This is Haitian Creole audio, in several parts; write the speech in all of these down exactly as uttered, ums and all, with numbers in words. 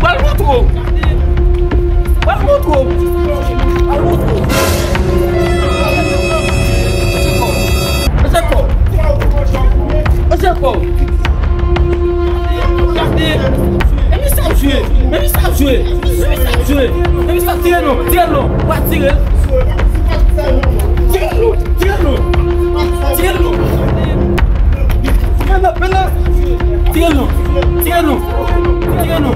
Pral montre w. Pral montre w. Pral montre w. Mesye kò. Mesye kò. Gade. E misye ap jwe. E misye ap jwe. E misye ap jwe. E misye ap tire non. Tire non. W ap tire. Tire non. Tire non. Tire non. Tire non. Tire non. Tire non. Tire non.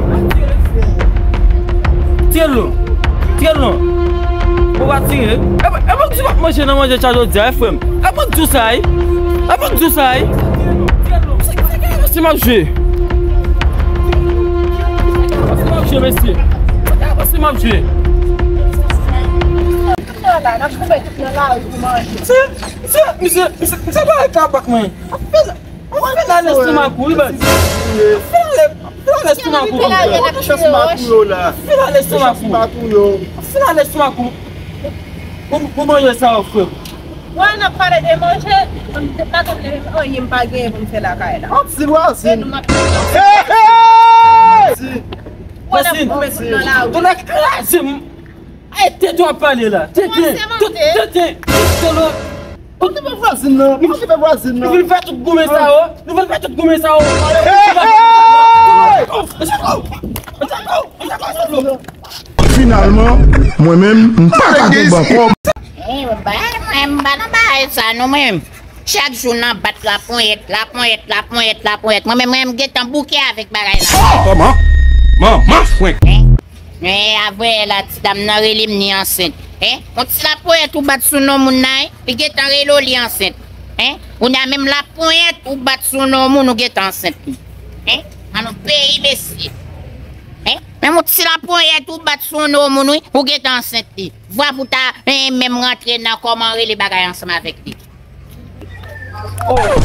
Tire non. Tire non. Ou pa tire. E pa, e pa di w ap manje nan manje sa jodi a, e frè m. E pa di w sa, wi. E pa di w sa, wi. Se, se ki avanse m ap jwe. Se ki avanse m ap jwe, mesye. Se ki avanse m ap jwe. Nan la, n ap koupe tout nan lari pou manje. Se, se, misye, misye, misye pa ret la bak mwen. Ap fè la, ap fè la lestomak ou, wi, baz. Ap fè la, ap fè la lestomak ou. Ap fè la lestomak ou. Ap fè la lestomak ou. Pou, pou manje sa yo, frè. Mwen, n ap pale de manje, m pa konn anyen m pa genyen pou m fè lakay la. Ap si vwazin. Hey, hey! Vwazin. Mwen, n ap koupe tout nan lari. Tonnè kraze m. Ay, tete w ap pale la. Tete, tete, tete, tete. Ou te fè vwazin nan. Ou te fè vwazin nan. Nou vin fè tout goumen sa yo. Nou vin fè tout goumen sa yo. Hey! Finalman, mwen menm, m pa ka gen bankò. Eh, mwen, mwen, m pa nan bagay sa, non, mwen. Chak jou nan bat laponyèt, laponyèt, laponyèt, laponyèt. Mwen menm, mwen, m gentan bouke avèk bagay la. Kòman? Manman frenk. Hein? Men avè la, ti dam nan rele m ni ansent. Hein? Yon ti laponyèt ou bat sou non moun nan, hein? Li gentan rele w li ansent. Hein? Ou nan menm laponyèt ou bat sou non moun ou gentan ansent li. Hein? An nou peyi, mesye. Hein? Menm yon ti laponyèt ou bat sou non moun, wi, ou gentan ansent li. Vwa pou ta, hein, menm rantre nan kòman rele bagay ansanm avèk li.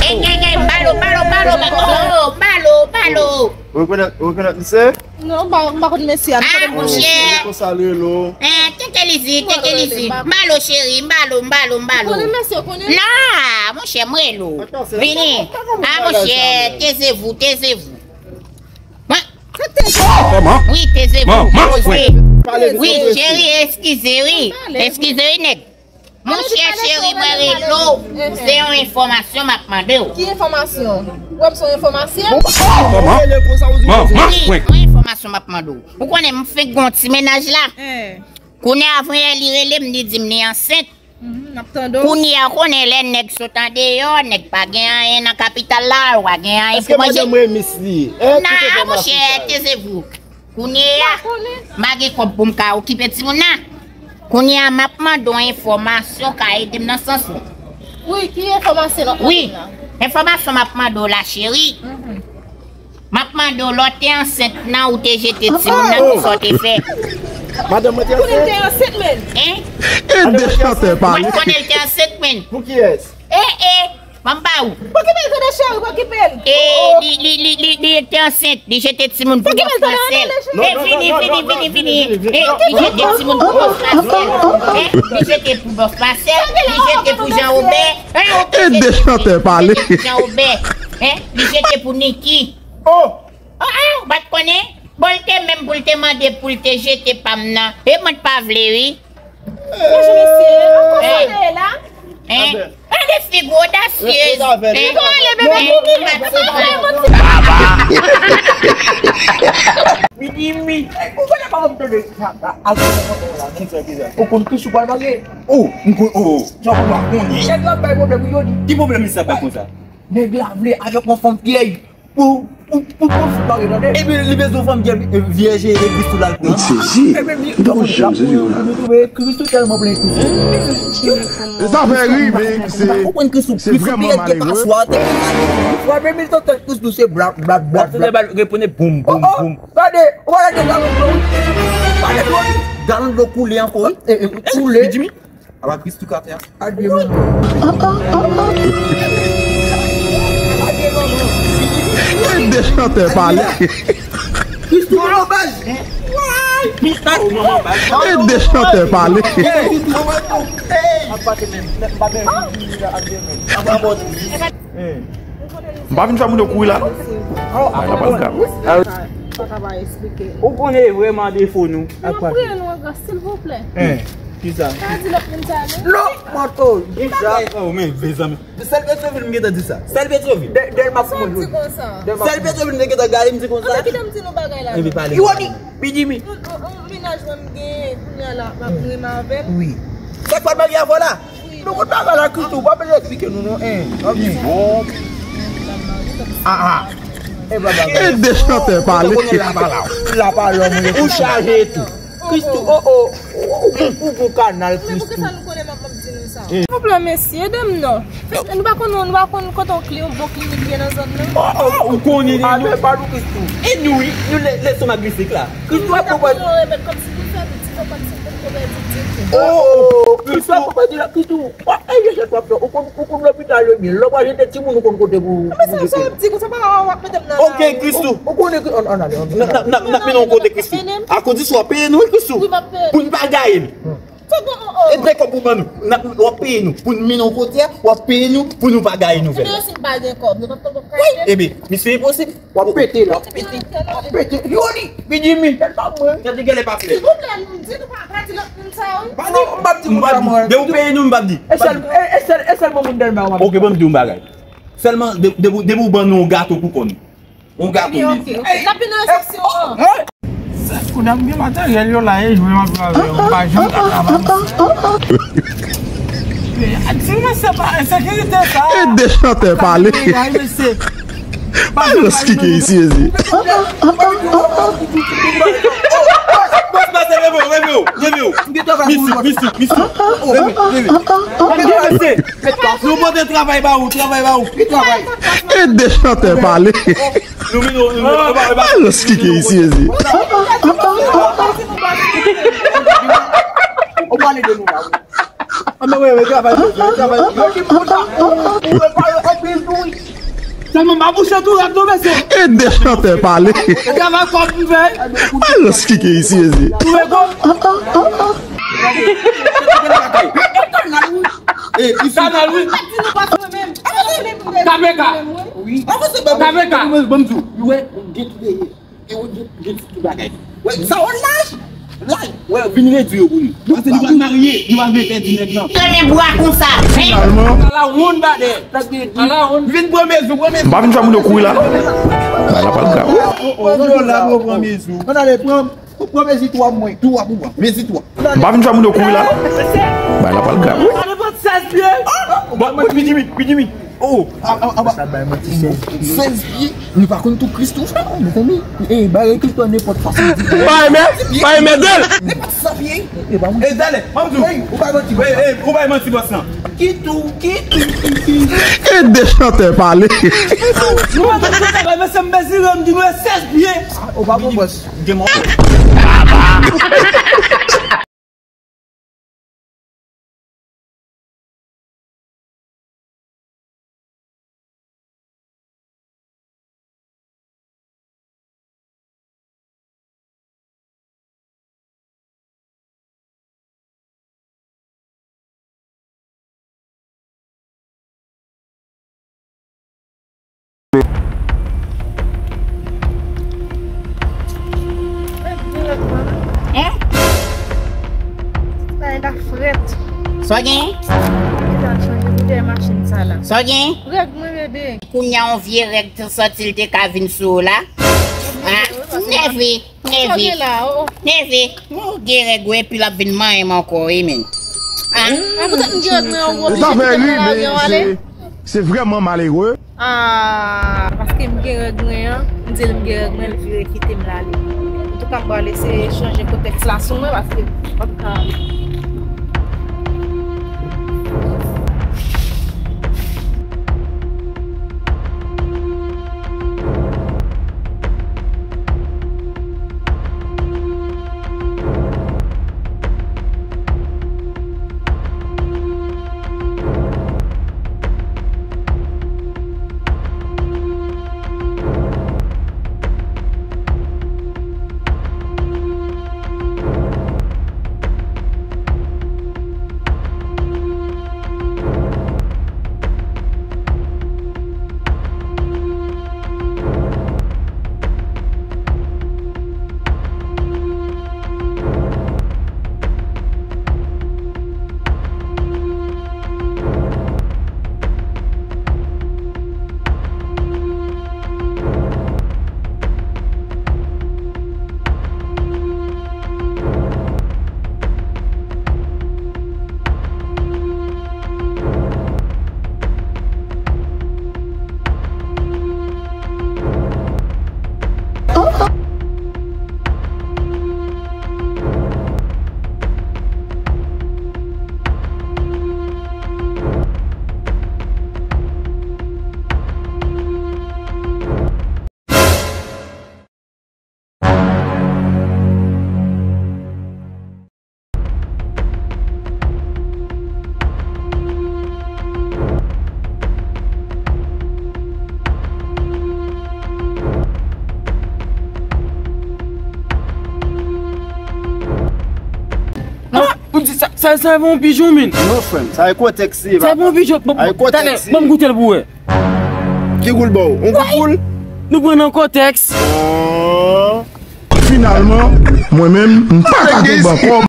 Ey, ey, ey, balo, balo, balo, balo, balo, balo. Ou rekonèt, ou rekonèt misye? Non, m pa, m pa konn mesye a, m konnen moun mesye. Ah, monchè. Konsa l rele w. Eh, tete Lizi, tete Lizi. Balo, cheri, balo, balo, balo. Ou konnen mesye, ou konnen? Non, monchè, m rele w. Vini. Ah, monchè, taisez-vous, taisez-vous. Mwen. Kòman? Wi, taisez-vous. Wi, cheri, eskize, wi. Eskize, wi, nèg. Monchè cheri, mwen rele w, se yon enfòmasyon m ap mande w. Ki enfòmasyon? Ou wè m se yon enfòmasyon? Kòman? Wi, yon enfòmasyon m ap mande w. Ou konnen m fenk gen yon ti mennaj la. Kounye a, avan yè, li rele m, li di m li ansent. Kounye a, ou konnen lè nèg sot andeyò, nèg pa gen anyen nan kapital la, ou pa gen anyen pou manje. Non, monchè, taisez-vous. Kounye a, m pa gen kòb pou m ka okipe timoun nan. Kounye a, m ap mande w enfòmasyon ka ede m nan sans ou. Wi, ki enfòmasyon w ap mande m nan? Wi, enfòmasyon m ap mande w la, cheri. M ap mande w, lè w te ansent nan, ou te jete timoun nan, ki sa w te fè? Madanm mwen te ansent? Konnen m te ansent, men. Hein? E de chantè pale. Mwen konnen l te ansent, men. Pou kiyès? Eh, eh. Ban m ba ou. Pokipe l tande cheri, pokipe l. E li, li, li, li, li te ansent, li jete timoun pou bòs Masèl. E vini, vini, vini, vini. E li jete timoun pou bòs Masèl. E li jete pou bòs Masèl, li jete pou Jan Wobè. E de chantè pale. Jan Wobè. E li jete pou Niki. Oh! Ah, ah, ou pa t konnen? Bon, l te menm pou l te mande pou l te jete pa m nan. E mwen t pa vle, wi. Bonjou, mesye. Ankò sa w te ye la? Hein? Gade figi w odasye. Hein? Kòman ale, bebe? Hein? Ou pa t sipòte. Minimi. Ou konnen pa konn tande sa. Al fè sa konsa la. Kisa, kisa? Ou konn kisa ou pral pase? Oh, m konn, oh. Jan ou pa konnen. Nèg la bay pwoblèm, yo di. Ki pwoblèm misye ap bay konsa? Nèg la vle avèk yon fanm vyèj. Pou, pou, pou, pou, pou, tande. Epi li bezwen fanm vyèj, vyèj e Kris tou l al pran. M sezi. M pa konn janm sezi konsa. Kris tou tèlman plen Kris. Sa fè ri, men se, se vrèman malere. Frape mil san tèt Kris tou se bla, bla, bla, bla. Reponn boum, boum, boum. Gade, gade galon dlo. Gade dlo. Galon dlo koule ankò, wi. E, e, koule. Apa Kris tou ka fè a? Adye manman. Adye manman. E de chantè pale. Kris tou manman baz. Kris tou manman baz. E de chantè pale. Ap pase menm. M pa vin fè moun yo kouri la, non. Bagay la pral grav. Papa pa eksplike. Ou konnen e vrèman defo nou. Mwen priye nou an gras, silvouplè. Hein, kisa? Pa di lòt moun sa, non. Non, mwen to. Kisa? Oh, men, mezanmi. Sèl Petrovil m gentan di sa. Sèl Petrovil. Dè, dè m ap konn. Sa m di konsa. Sèl Petrovil m te gentan gade m di konsa. Anben kite m di nou bagay la. Epi pale. Iwoni, Bidimi. Yon, yon, yon mennaj mwen m genyen kounye a la, m ap renmen avè l. Wi. Sa k fè l marye avè w la? Wi. Nou konn bagay la, Christoo, pa bezwen eksplike nou non. Hein, ok. Ah, ah. E pa bagay. E de chantè pale. Ou chaje tou. Christoo, oh, oh, ou, ou, ou gon kanal, Christoo. Men poukisa nou konnen m ap, m ap di nou sa? Silvouplè, mesye, ede m non. Nou pa konn, nou pa konn kote yon kli-, yon bon klinik ye nan zòn nan. Oh, oh, ou konnen li, nou. Ah, men pa nou, Christoo. E nou, wi, nou lè, lè soma glisik la. Christoo ap konprann. Ou repèt kòmsi pou fè piti, fè kòmsi pou fè piti. Oh, oh, Christoo ap konprann li la, Christoo. Wa, e je jèt w ap fè. Ou konn, ou konn lopital yo byen. Lè w pral jete timoun, ou konn kote pou, pou jete. Men sa, sa w ap di konsa, pa w ap mete m nan lari. Ok, Christoo. Ou, ou konnen ki, ann, ann ale, ann. N ap, n ap, n ap, n ap mennen w kote, Christoo. Akoz w ap peye nou, wi, Christoo. Wi, m ap peye. Pou n pa gaye l. Fè bon, oh, oh. E de kòb pou ban nou. N ap, w ap peye nou. Pou n mennen w kote a, w ap peye nou. Pou nou pa gaye nouvèl. Ebyen, si n pa gen kòb, nou p ap, p ap ka ede. Wi. Ebyen, misye enposib. W ap pete la. W ap pete. W ap pete. Yoli, Bidimi, tèlman mwen. Gade, gade, pa fè. Silvouplè, nou di nou pa, pa di lòt moun sa, wi. Pa di, m p ap di moun sa, mwen. Depi w peye nou, m p ap di. E sèl, e, e sèl, e sèlman moun Dèlma w ap di. Ok, ban m di w yon bagay. Sèlman, de, depi, depi w ban nou yon gato pou kò nou. Yon gato. Ok, ok, ok. N ap vin nan resepsyon an. Kounye a m gen materyèl yo la, e jwe m ap jwe avè yo, m pa janm ka travay isit. Di mesye pa ensekirite sa. E de chantè pale. Ay, mesye. Alòs ki gen isi, isi. Bòs, bòs, leve w, leve w, leve w. Misye, misye, misye. Leve, leve. Nou pote travay ba ou, travay ba ou. E de chantè pale. Nou mennen w, nou mennen w, e pa, e pa. Alòs ki gen isi, isi. Ou pale de nou la. Anben, wi, wi, travay, wi, travay. Sèlman pa bouche tou, rap tou, mesye. E de chantè pale. Travay kòb m fè. Alòs ki gen isi, isi. Ou wè kòb? E, isi. Kanal, wi. K P K. Wi. K P K. Bon, bon, bon, bon. Ou wè, gen tou dèyè. E ou gen, gen tout bagay. Wè, sa w laj? Laj. Wè, vin redwi yo pou nou. Paske nou pral marye, nou pa vle pèdi nèg lan. Tande bwa konsa, ven. Finalman. Ala wonn badè. Ala wonn. Vin pran mezi, pran mezi. M pa vin fè moun yo kouri la, non. Bagay la pral grav. Oh, oh, oh, la, pran mezi. Ann ale, pran, pran mezi twa mwen. Twa pou mwen. Mezi twa. M pa vin fè moun yo kouri la, non. Bagay la pral grav, wi. Ann ale pran sèz pye. Bon, bon, Bidimi, Bidimi. Oh! Sa bay manti sèz pye. Sèz pye? Nou pa konn tou Christoo, frè, mezanmi. Eh, bagay Christoo nenpòt fason. Pa renmen, pa renmen de l. Nenpòt san pye. E pa mwen. Eh, talè, m ap di w. Hey, ou bay manti, bòs la. Ou bay manti, bòs la. Ki tou, ki tou, ki tou. E de chantè pale. Nou pa konn travay, mesye, m mezire, m di nou e sèz pye. Ou pa bon, bòs. Gen mò. Hein? Bagay la frèt. Sa w genyen? Sa w genyen? Règ mwen, bebe. Kounye a yon vye règ te sòti, l te ka vin sou w la. Ah, nève, nève. Nève. Ou gen règ ou epi l ap vin manyen m ankò, wi, men. Ah. Ah, poutèt m gen règ mwen, ou oblije kite m nan lari an ale? Se vrèman malere. Ah, paske m gen règ mwen an, m di l m gen règ mwen, l vire kite m l ale. Antouka, m pral eseye chanje kontèks la sou mwen, paske m p ap ka. Sa, sa e pa yon pijon, men. Non, frè m, sa e kotèks li ye, papa. Sa e pa yon pijon. Bon, talè, ban m goute l pou wè. Ki gou l ba w? Yon kout gou l? Nou pran nan kotèks. Oh. Finalman, mwen menm, m pa ka tonbe ankò.